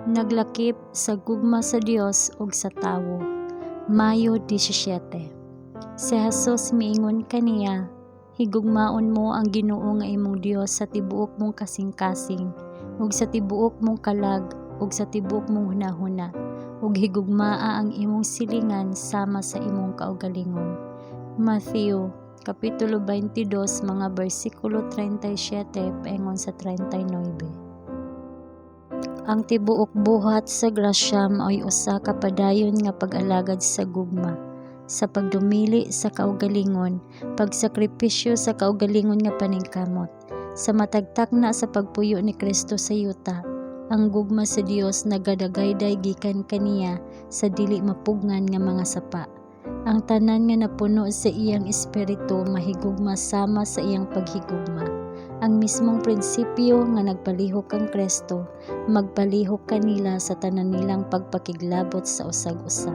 Naglakip sa gugma sa Dios ug sa tawo. Mayo 17. Si Jesus miingon kaniya, "Higugmaon mo ang Ginoo nga imong Dios sa tibuok mong kasing-kasing ug sa tibuok mong kalag ug sa tibuok mong hunahuna, ug higugmaa ang imong silingan sama sa imong kaugalingon." Matthew Kapitulo 22, mga bersikulo 37 paingon sa 39. Ang tibuok buhat sa grasya maoy usa ka padayon nga pag-alagad sa gugma, sa pagdumili sa kaugalingon, pagsakripisyo sa kaugalingon nga paningkamot. Sa matag takna sa pagpuyo ni Kristo sa yuta, ang gugma sa Dios nagadagayday gikan kaniya sa dili mapugnan nga mga sapa. Ang tanan nga napuno sa iyang Espiritu mahigugma sama sa iyang paghigugma. Ang mismong prinsipyo nga nagpalihok kang Kristo magpalihok kanila sa tanan nilang pagpakiglabot sa usag-usa.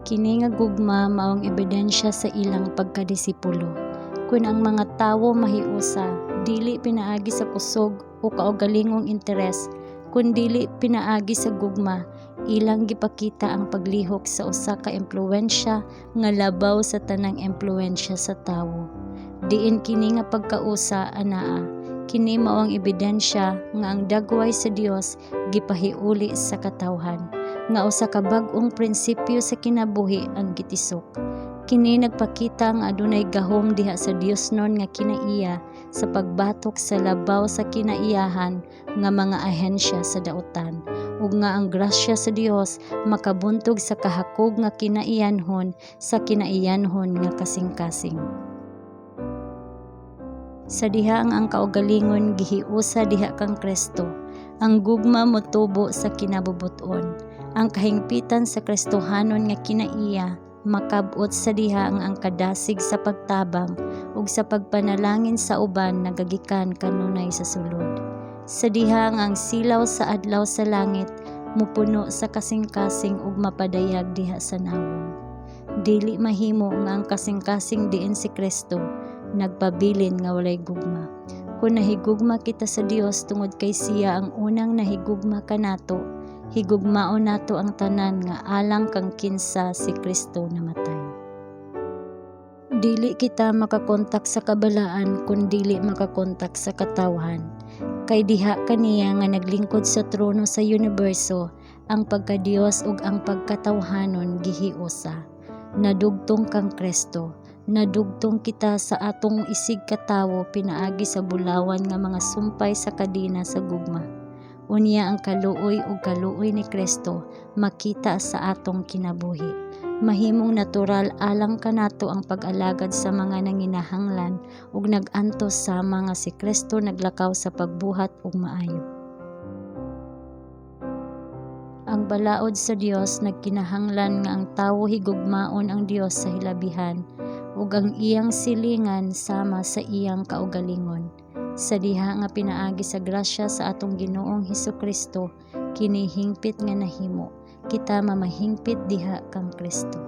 Kini nga gugma mao ang ebidensya sa ilang pagkadisipulo. Kun ang mga tawo mahiusa, dili pinaagi sa kusog o kaugalingong interes, kundili pinaagi sa gugma, ilang gipakita ang paglihok sa usa ka impluwensya nga labaw sa tanang impluwensya sa tawo. Diin kini nga pagkausa anaa, kini mao ang ebidensya nga ang dagway sa Dios gipahiuli sa katawhan, nga usa ka bag-ong prinsipyo sa kinabuhi ang gitisok. Kini nagpakita nga adunay gahom diha sa Diosnon nga kinaiya sa pagbatok sa labaw sa kinaiyahan nga mga ahensya sa dautan, ug nga ang grasya sa Dios makabuntog sa kahakog nga kinaiyanhon sa kinaiyanhon nga kasing-kasing. Sa diha nga ang kaugalingon gihiusa diha kang Kristo, ang gugma motubo sa kinabubut-on. Ang kahingpitan sa Kristohanon nga kinaiya makab-ot sa diha nga ang kadasig sa pagtabang ug sa pagpanalangin sa uban nagagikan kanunay sa sulod. Sa diha nga ang silaw sa adlaw sa langit mopuno sa kasing-kasing ug mapadayag diha sa nawong. Dili mahimo nga ang kasing-kasing diin si Kristo nagpabilin nga walay gugma. Kun nahigugma kita sa Dios tungod kay siya ang unang nahigugma kanato, higugmaon nato ang tanan nga alang kang kinsa si Kristo namatay. Dili kita makakontak sa kabalaan kun dili makakontak sa katawhan. Kay diha kaniya nga naglingkod sa trono sa uniberso, ang pagka-Dios ug ang pagkatawhanon gihiusa. Nadugtong kang Kristo, nadugtong kita sa atong isigkatawo pinaagi sa bulawan nga mga sumpay sa kadena sa gugma. Unya ang kaluoy ug kaluoy ni Kristo makita sa atong kinabuhi. Mahimong natural alang kanato ang pag-alagad sa mga nanginahanglan ug nag-antos sama nga si Kristo naglakaw sa pagbuhat og maayo. Ang balaod sa Dios nagkinahanglan nga ang tawo higugmaon ang Dios sa hilabihan ug ang iyang silingan sama sa iyang kaugalingon. Sa diha nga pinaagi sa grasya sa atong Ginoong Hesukristo kini hingpit nga nahimo, kita mamahingpit diha kang Kristo.